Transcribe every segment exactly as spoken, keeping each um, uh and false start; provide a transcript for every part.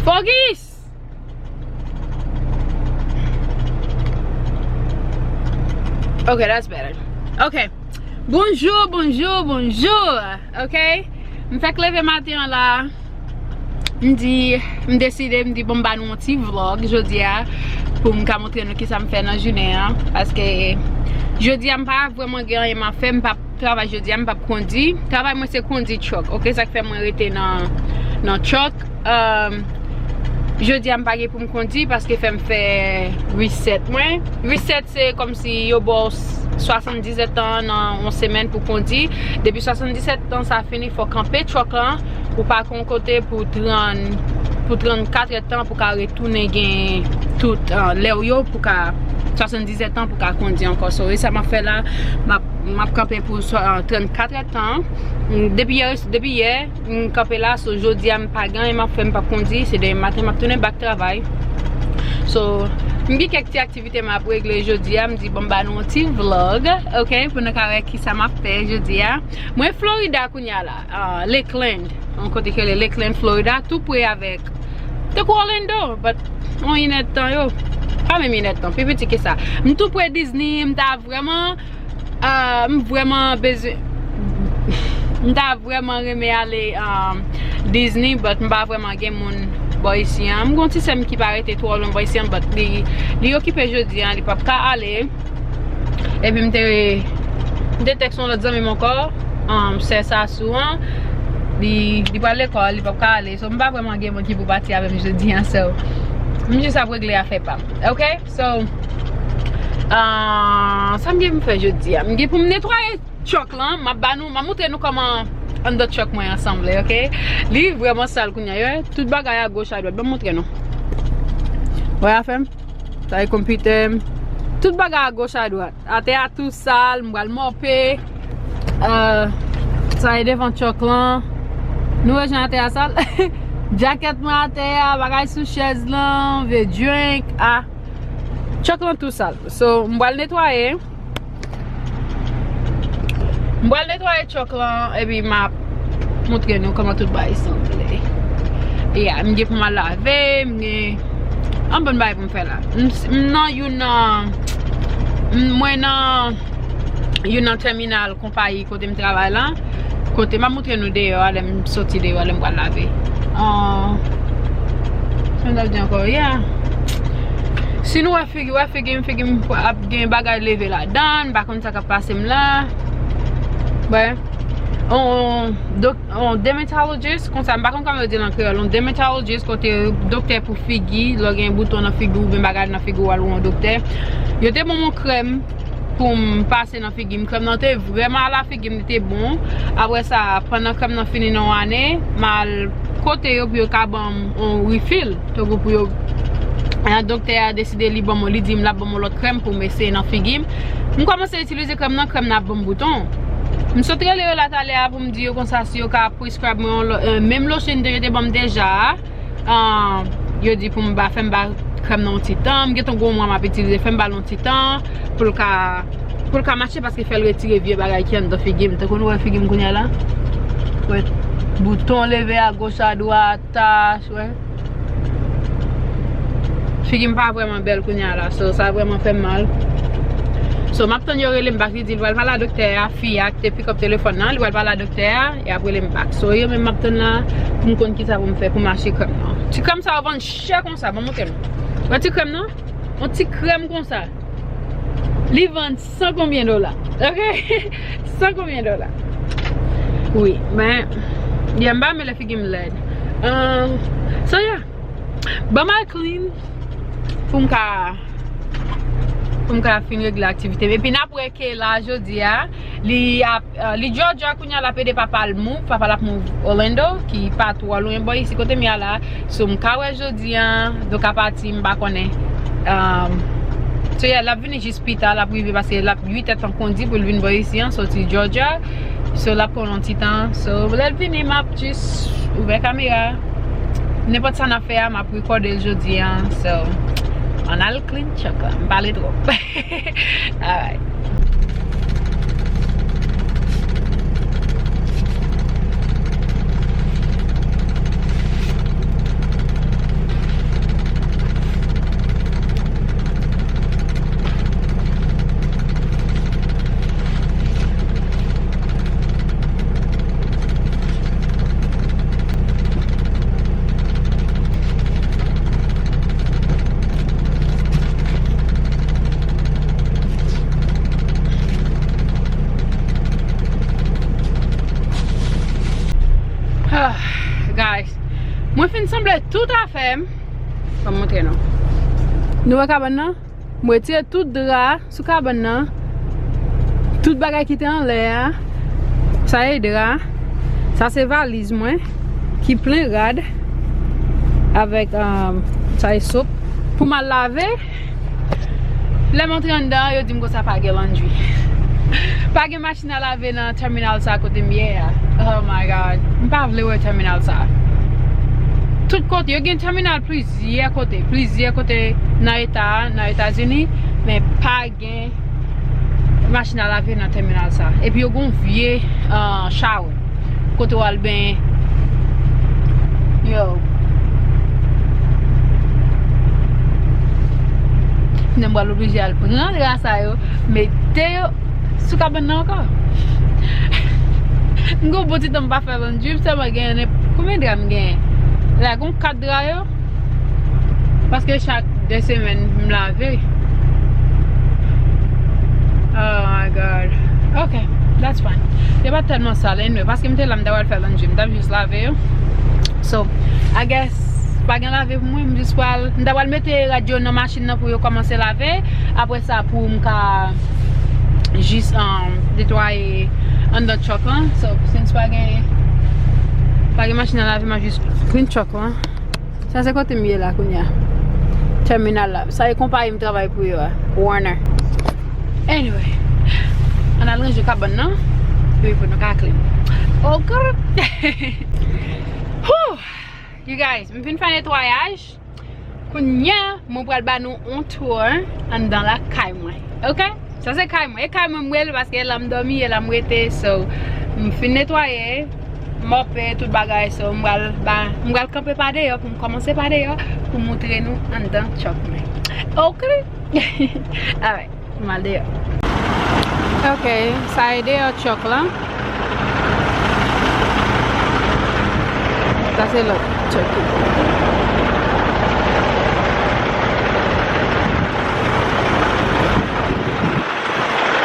Focus! Okay, that's better. Okay. Bonjou, bonjou, bonjou. Okay? M fèk leve maten an la. M di, m deside, m di, bon, m ba nou yon ti vlog jodi a pou m ka montre nou kisa m fè nan jounen an. Paske jodi a, m pa vrèman gen anyen m ap fè, m p ap travay jodi a, m p ap kondi. Travay mwen se kondi truck, oke? Sa k fè mwen rete nan, nan truck. Um, jodi a, m pa gen pou m kondi paske fè m fè reset mwen. Reset se kòmsi yo ba w swasanndizèt tan nan yon semèn pou kondi. Depi swasanndizèt tan sa fini, fò w kanpe truck lan. Ou pa gen yon kote pou trannkat èdtan pou ka retounen gen tout, uh, lè w yo pou ka swasanndizèt tan pou ka kondi ankò. So, e sa m ap fè la, m ap, m ap kanpe pou swa, uh, trannkat èdtan. Depi yè, depi yè, m kanpe la, so jodi a m pa gen anyen m ap fè, m p ap kondi, se demen maten m ap tounen back travay. So, m gen kèk ti aktivite m ap regle jodi a, m di bon m ba nou yon ti vlog, oke, pou nou ka wè kisa m ap fè jodi a. Mwen Florida kounye a la, uh, Lakeland, yon kote ki rele Lakeland, Florida, tou pre avèk, tankou Orlando, but yon inèdtan yo, pa menm inèdtan, pi piti ke sa. M tou pre Disney, m ta vrèman, uh, m vrèman bezwen, m ta vrèman renmen ale, um, Disney, but m pa vrèman gen moun bò isi an. M gen yon ti sè m ki pa rete twò lwen bò isi an, but li, li okipe jodi an, li p ap ka ale. Epi m te, m te tèks yon lòt zanmi m ankò, um, sè Sasou an, li, li pral lekòl, li p ap ka ale. So, m pa vrèman gen moun ki pou pati avè m jodi an, so, m jis ap regle afè pa m. Oke? So, uh, sa m gen pou m fè jodi a? M gen pou m netwaye truck lan, m ap ba nou, m ap montre nou kòman anndan truck mwen an sanble, oke? Li vrèman sal kounye a, yo, tout bagay a goch a dwat. Ban m montre nou. Wè afè m? Sa e konpitè m. Tout bagay a goch a dwat. Atè a tou sal, m pral mope. Euh, sa e devan truck lan. Nou wè jan atè a sal? Djakèt mwen atè a, bagay sou chèz lan, vye drink, ah. Truck lan tou sal. So, m pral netwaye. M pral netwaye truck lan, epi m ap montre nou kòman tout bagay sanble. Yeah, m gen pou m al lave, m gen anpil bagay pou m fè la. M, m nan youn nan, m, mwen nan youn nan tèminal konpayi kote m travay la. Kote m ap montre nou deyò a, lè m soti deyò a, lè m pral lave. Ah, sa m t ap di ankò, yeah. Si nou wè figi, wè figi m, figi m ap gen bagay leve ladan, m pa konn sa k ap pase m la. Bon. On, dok-, on dermatologist, konsa, m pa konn kòman yo di l an kreyòl, on dermatologist, kote doktè pou figi, lè w gen bouton nan figi w, oubyen bagay nan figi w, w al wè yon doktè. Yo te ban m yon krèm pou m pase nan figi m. Krèm nan te vrèman ala figi m, li te bon. Apre sa, pandan krèm nan fini nan yon ane, m al kote yo pou yo ka ban m yon refill. Tankou pou yo, an, doktè a deside li ban m, li di m l ap ban m yon lòt krèm pou m eseye nan figi m. M kòmanse itilize krèm nan, krèm nan ap ban m bouton. M sot rele yo la talè a pou m di yo konsa si yo ka prescribe mwen yon lò-, euh, menm lotion yo te ban m deja a. Ah, yo di pou m ba, fè m ba krèm nan yon ti tan. M gentan gon mwa m ap itilize, fè m ba l yon ti tan pou l ka, pou l ka mache, paske fè l retire vye bagay ki anndan figi m. Tankou nou wè figi m kounye a la. Wè, bouton leve a goch a dwat, tach, wè. Figi m pa vrèman bèl kounye a la, so sa vrèman fè m mal. So, m ap tann yo rele m back, li di l pral pale a doktè a, fi a ki te pick up telefòn nan, li pral pale a doktè a, e ap rele m back. So, yo menm m ap tann la, pou m konn kisa pou m fè pou m achte krèm nan. Ti krèm sa yo vann chè konsa, ban m montre nou. Yon ti krèm nan, yon ti krèm konsa. Li vann san konbyen dola, oke? San konbyen dola. Wi, men, yeah, m pa renmen lè figi m lèd. Euh, so, yeah. Ban m al clean pou m ka, pou m ka fin regle aktivite m. Epi n ap wè Kayla jodi a, li ap, euh, li Georgia kounye a, l ap ede papa l move, papa l ap move Orlando, ki pa twò lwen bò isi kote m ye a la. So, m ka wè jodi a, donk apati m pa konnen. Um, so, yeah, l ap vini jis pita, l ap rive paske l ap uit èdtan kondi pou l vin bò isi an, soti Georgia. So, l ap pran yon ti tan. So, lè l vini, m ap jis ouvè kamera. Nenpòt sa n ap fè a, m ap rekòde l jodi a. So, ann al clean truck la. M pale twòp. Alright. Mwen fin sanble tout afè m. Ban m montre nou. Nou wè kabann nan? Mwen retire tout dra sou kabann nan. Tout bagay ki te anlè a. Sa e dra. Sa se valiz mwen ki plen rad avèk, um, sa e sop pou m al lave. Lè m antre anndan, yo di m konsa pa gen laundry. Pa gen machin a lave nan tèminal sa kote m ye a. Oh my God. M pa vle wè tèminal sa. Tout kote, yo gen tèminal plizyè kote, plizyè kote nan eta a, nan Etazini, men pa gen machin a lave nan tèminal sa. Epi yo gen yon vye, ah, shower. Kote w al benyen. Yo. Kounye a m pral oblije al pran dra sa yo, mete yo sou kabann nan ankò. M gen yon bon ti tan m pa fè laundry, m sèlman genyen, konbyen dra m genyen? La, gen kat dra yo. Paske chak de semèn m lave. Oh my God. Ok, that's fine. Yo pa tèlman sal, anyway, paske m te la, m ta pral fè laundry, m t ap jis lave yo. So, I guess, pa gen lave pou mwen, m jis pral, m ta pral mete rad yo nan machin nan pou yo kòmanse lave. Apre sa, pou m ka jis, um, netwaye anndan truck lan. So, since pa gen, pa gen machin nan lave, m ap jis clean truck lan. Sa se kote m ye la kounye a. Tèminal la. Sa e konpayi m travay pou yo a. Werner. Anyway. Ann al ranje kabann nan. Epi pou nou ka clean. Ok. Whew! You guys, m fin fè netwayaj. Kounye a, mwen pral ba nou yon tour anndan lakay mwen. Ok? Sa se kay mwen. E kay mwen m rele paske e la m dòmi, e la m rete. So, m fin netwaye, mope, tout bagay. So, m pral ba, m pral kanpe pa deyò pou m kòmanse pa deyò pou m montre nou anndan truck mwen. Ok? Alright, m al deyò. Ok, sa e deyò truck lan. Sa se lòt truck.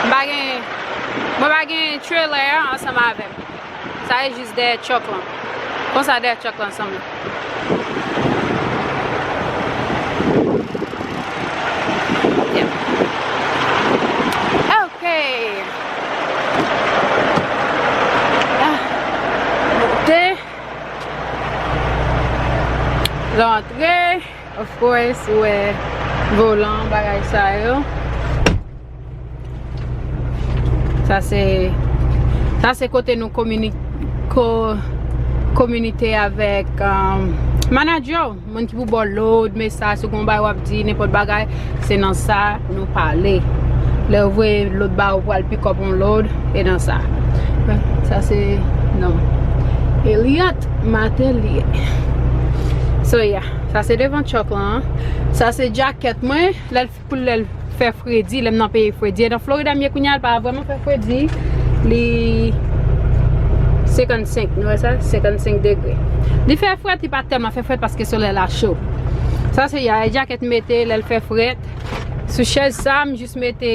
M pa gen, mwen pa gen trailer an ansanm avè m. Sa e jis dèyè truck lan. Konsa dèyè truck lan sanble. Yeah. Ok. Ah. Monte. Rantre. Of course, ou wè volan, bagay sa yo. Sa se, sa se kote nou komini-, ko-, kominike avèk, um, manager, moun ki pou ba w load, mesaj, si w gen yon bagay w ap di, nenpòt bagay, se nan sa nou pale. Lè yo voye load ba ou pou al pick up yon load, e nan sa. Sa se non. Elliot Matelier. So, yeah, sa se devan truck lan. Sa se jakèt mwen. Lè l pou lè l fè fredi, lè m nan peyi fredi. E nan Florida m ye kounye a, l pa vrèman fè fredi. Li senkannsenk, nou wè sa? Senkannsenk degre. Li fè frèt, li pa tèlman fè frèt paske solèy la cho. Sa se ya, e jakèt m mete lè l fè frèt. Sou chèz sa, m jis mete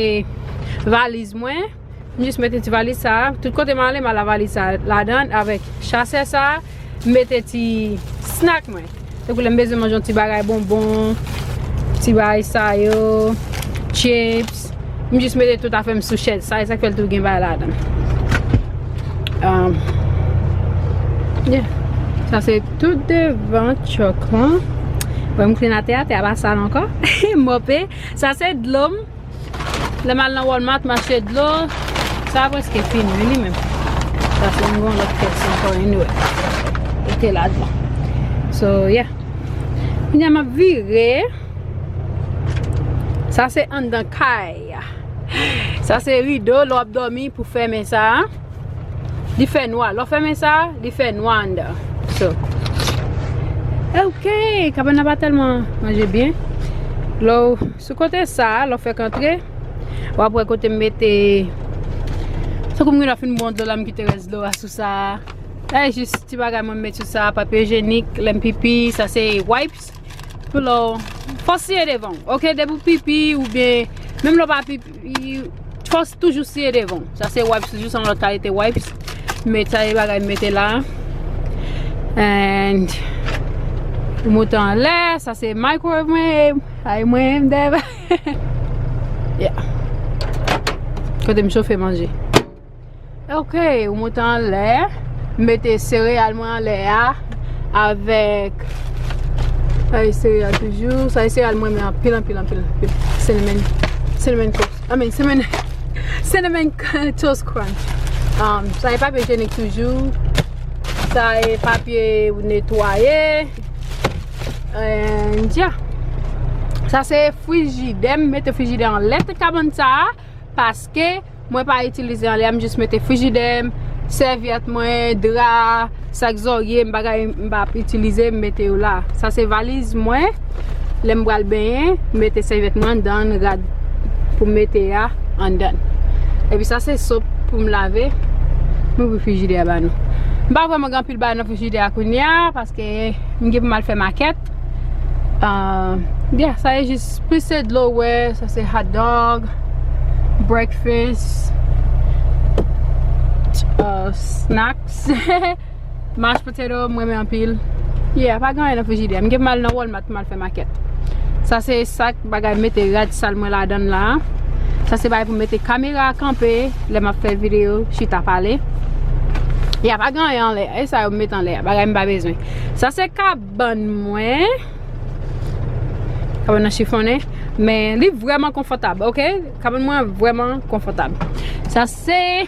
valiz mwen. M jis mete ti valiz sa. Tout kote m ale, m al a valiz sa ladan avèk chasè sa. M mete ti snack mwen. Tankou lè m bezwen manje yon ti bagay bonbon, ti bagay sa yo, chips. M jis mete tout afè m sou chèz sa, e sa k fè l tou gen bagay ladan. Um, yeah. Sa se tout devan truck lan. Bon, m clean atè a, atè a pa sal ankò. M mope. Sa se dlo m. Lè m al nan Walmart, m achte dlo. Sa a prèske fini, wi, li menm. Sa se yon lòt pyès ankò, anyway. Mete ladan. So, yeah. Kounye a m ap vire. Sa se anndan kay. Sa se rido, lè w ap dòmi pou fèmen sa. Li fè nwa. Lè w fèmen sa, li fè nwa anndan. So, ok, kabann nan pa tèlman ranje byen. Lè w, sou kote sa, lè w fèk antre, w ap wè kote m mete, tankou m gen dwa fin bwè dlo la, m kite rès dlo a sou sa. E jis ti bagay mwen m met sou sa, papye ijenik, lè m pipi, sa se wipes. Pou lè w, fò w siye devan w, ok? Depi w pipi oubyen, menm lè w pa pipi, fò w toujou siye devan w. Sa se wipes, jis yon lòt kalite wipes. Met sa, e bagay m mete la. And Ou monte anlè, sa se microwave mwen, ay mwen, m dèyè. Yeah. Kote m chofe manje. Ok, ou monte anlè, m mete sereyal mwen anlè a, avèk, sa e sereyal toujou, sa e sereyal mwen renmen anpil, anpil, anpil, anpil. Cinnamon, cinnamon toast, I mean, cinnamon, cinnamon toast crunch. Um, sa e papye jenik toujou, sa e papye netwaye, and yeah. Sa se frijidè, m mete frijidè anlè kabann sa a, paske mwen pa itilize anlè, m jis mete frijidè m, sèvyèt mwen, dra, sak zòrye m, bagay m pa ap itilize, m mete yo la. Sa se valiz mwen. Lè m pral benyen, m mete sèvyèt mwen anndan, rad pou m mete a anndan. Epi sa se sop pou m lave. M ouvri frijidè a ba nou. M pa vrèman gen anpil bagay nan frijidè a kounye a, paske m gen pou m al fè makèt. Uh, yeah, sa e jis, plis se dlo, wè, sa se hot dog, breakfast, uh, snacks, mashed potato, m renmen anpil. Yeah, pa gen anyen nan frijidè. M gen pou m al nan Walmart pou m al fè makèt. Sa se sak bagay mete rad sal mwen ladan l la. Sa se bagay pou mete kamera kanpe lè m ap fè videyo, chita pale. Yeah, pa gen anyen anlè. E sa yo m mete anlè a. Bagay m pa bezwen. Sa se kabann mwen. Kabann nan chifonnen. Men li vrèman konfòtab, ok? Kabann mwen vrèman konfòtab. Sa se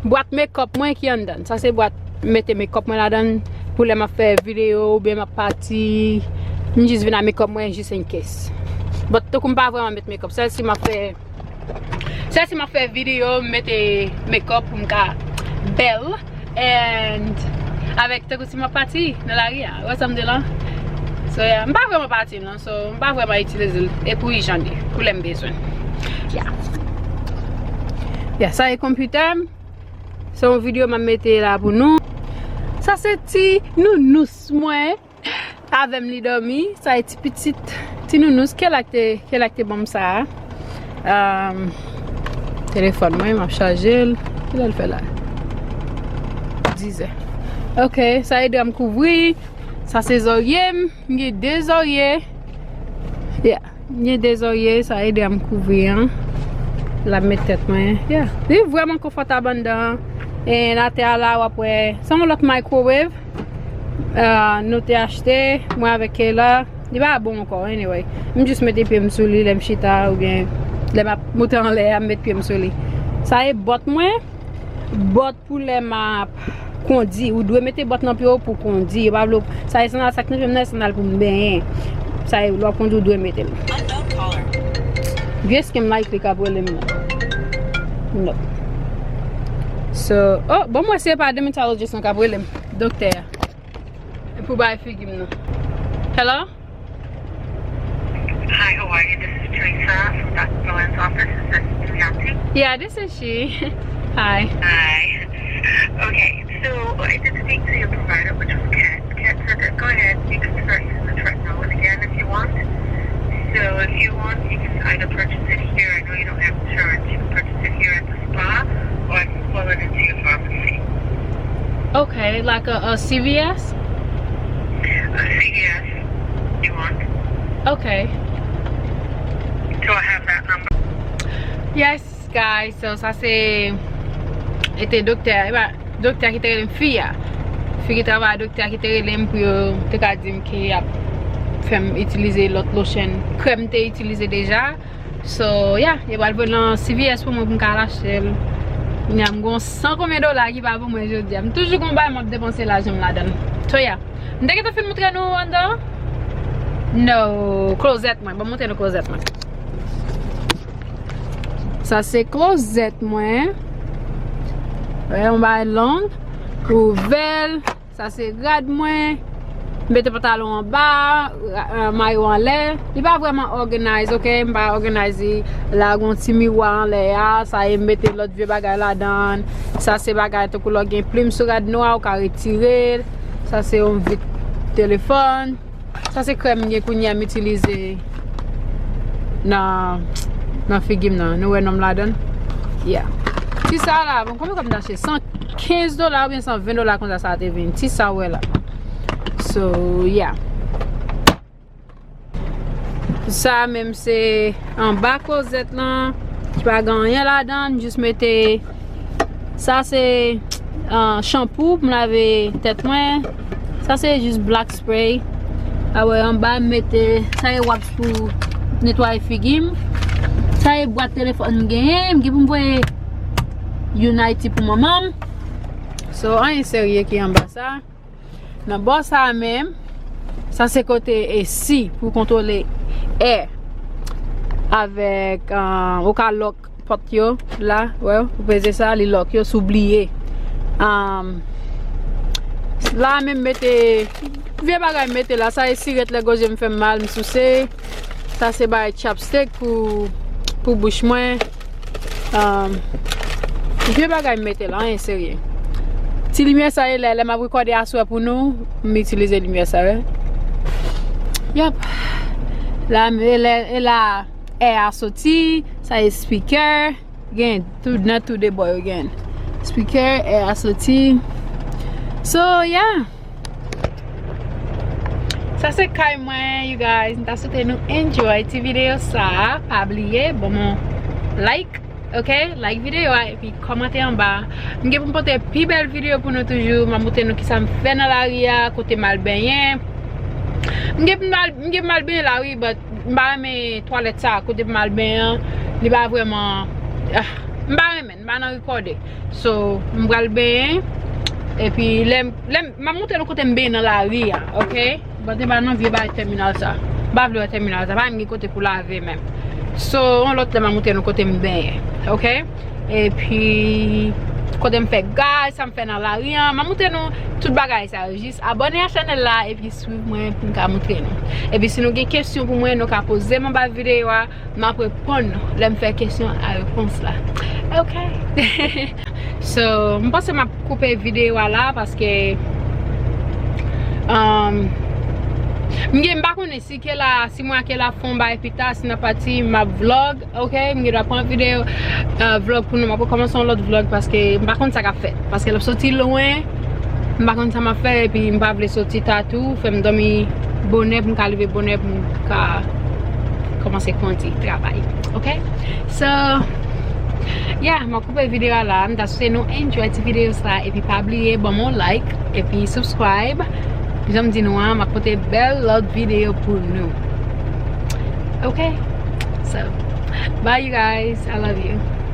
bwat makeup mwen ki anndan. Sa se bwat mete makeup mwen ladan pou lè m ap fè videyo oubyen m ap pati. M jis vin a makeup mwen jis in case. But tankou m pa vrèman met makeup. Sèl si m ap fè Sèl si m ap fè videyo, m mete makeup pou m ka bèl. And avèk tankou si m ap pati nan lari a, wè sa m di la? So, yeah, m pa vrèman pati non, so m pa vrèman itilize l. E pou ijan de, pou lè m bezwen. Yeah. Yeah, sa e konpitè m. Se yon videyo m ap mete la pou nou. Sa se ti nounous mwen. Avè m li dòmi, sa e ti pitit, ti nounous, kèl ak te, kèl ak te ban m sa a? Um, telefòn mwen, m ap chaje l. Kilè l fè la? Dizè. Ok, sa e dra m kouvri. Sa se zòrye m. M gen de zòrye. Yeah. M gen de zòrye, sa e dra m kouvri an. L ap met tèt mwen. Yeah. Li vrèman konfòtab anndan. E atè a la, w ap wè. Se yon lòt microwave. Ah, nou te achte, mwen avèk Kayla. Li pa bon ankò, anyway. M jis mete pye m sou li lè m chita oubyen lè m ap moute anlè a, m met pye m sou li. Sa e bòt mwen. Bòt pou lè m ap kondi. Ou dwe mete bòt nan pye w pou kondi. Yo pa vle w, sa e sandal, sa k nan pye m nan e sandal pou m benyen. Sa e lè w ap kondi, ou dwe mete l. Vye skin like li k ap rele m nan. Non. So, oh, bon, mwen se pa dermatologist nan k ap rele m. Doktè a. Pou bay figi m nan. Hello? Hi, how are you? This is Teresa from Doctor Nolan's office. Is this Yati? Yeah, this is she. Hi. Hi. Okay, so I did speak to your provider, which was Kat. Kat said that go ahead, you can start using the tretinoin again if you want. So if you want, you can either purchase it here. I know you don't have insurance. You can purchase it here at the spa, or I can call it into your pharmacy. Okay, like a, a C V S? A C V S, you want? Okay. Do I have that number? Yes, guys. So, sa se, e te doktè, e pa, doktè ki te rele m, fi a. Fi ki travay a doktè a ki te rele m pou yo te ka di m ke y ap fè m itilize lòt lotion. Krèm m te itilize deja. So, yeah, yo pral voye nan C V S pou mwen pou m ka al achte l. Kounye a m gon san konbyen dola ki pa pou mwen jodi a. M toujou gon bagay m ap depanse lajan m ladan l. So, yeah. M te gentan fin montre nou anndan? No, klozèt mwen. Ban m montre nou klozèt mwen. Sa se klozèt mwen. Wè, yon bagay long. Kouvè l. Sa se rad mwen. M mete pantalon anba, ra- eh, mayo anlè. Li pa vrèman organize, ok? M pa organize li. La gon ti miwa anlè a. Sa e m mete lòt vye bagay ladan. Sa se bagay tankou lè w gen plim sou rad nwa, ou ka retire l. Sa se yon vit telefòn. Sa se krèm m gen kounye a m itilize nan, nan figi m nan. Nou wè non m ladan l? Yeah. Ti sa la, bon, konbyen kòb m t achte? San kenz dola oubyen san ven dola konsa sa te vin. Ti sa w wè la. So, yeah. Sa menm se anba klozèt lan, ki pa gen anyen ladan, jis mete, sa se, ah, chanpou pou m lave tèt mwen. Sa se jis black spray. Apre anba m mete, sa e wipes pou netwaye figi m. Sa e bwat telefòn m genyen, m gen pou m voye Unity pou manman m. So, anyen serye ki anba sa. Nan bò sa a menm, sa se kote A C pou kontwole air. Avèk, ah, ou ka lòk pòt yo la, wè, ou peze sa, li lòk yo, si w bliye. Ah, la menm mete, vye bagay mete la, sa e sirèt lè gwo zye m fè m mal, m souse. Sa se bay chapstick pou, pou bouch mwen. Um, vye bagay m mete la, anyen serye. Ti limyè sa e lè, lè m ap rekòde aswè pou nou, m itilize limyè sa, wè. Yap. La, e lè, e la, air a soti, sa e speaker. Gen tou, nan tou de bò yo gen speaker, air a soti. So, yeah. Sa se kay mwen, you guys. M ta swete nou enjoy ti videyo sa. Pa bliye, ban m yon like, ok? Like videyo a, epi kòmante anba. M gen pou m pote pi bèl videyo pou nou toujou. M ap montre nou kisa m fè nan lari a, kote m al benyen. M gen pou m al, m gen pou m al benyen la, wi, but m pa renmen twalèt sa, kote pou m al benyen an, li pa vrèman, ah, m pa renmen, m pa nan rekòde. So, m pral benyen. Epi, lè, lè, m ap montre nou kote m benyen nan lari a, ok? But e pa nan vye bagay tèminal sa. M pa vle wè tèminal sa, pa menm gen kote pou lave menm. So, yon lòt lè m ap montre nou kote m benyen, ok? Epi, kote m fè gaz, sa m fè nan lari an. M ap montre nou tout bagay sa yo. Jis abòne a chanèl la, epi swiv mwen pou m ka montre nou. Epi, si nou gen kesyon pou mwen, nou ka poze m anba videyo a. M ap reponn lè m fè kesyon a repons la. Ok. So, m panse m ap koupe videyo a la paske, um, m gen, m pa konnen si ke la, si mwen ke la fè yon bagay pita, si n ap pati, m ap vlog, ok? M gen dwa pran videyo, uh, vlog pou nou, m ap rekòmanse yon lòt vlog paske m pa konn sa k ap fèt. Paske l ap soti lwen, m pa konn sa m ap fè, epi m pa vle soti ta tou, fè m dòmi bonè pou m ka leve bonè pou m ka kòmanse kondi, travay. Ok? So, yeah, m ap koupe videyo a la. M ta swete nou enjoy ti videyo sa. Epi pa bliye, ban m yon like. Epi subscribe. Jan m di nou an, m ap pote bèl lòt videyo pou nou. Ok? So, bye you guys. I love you.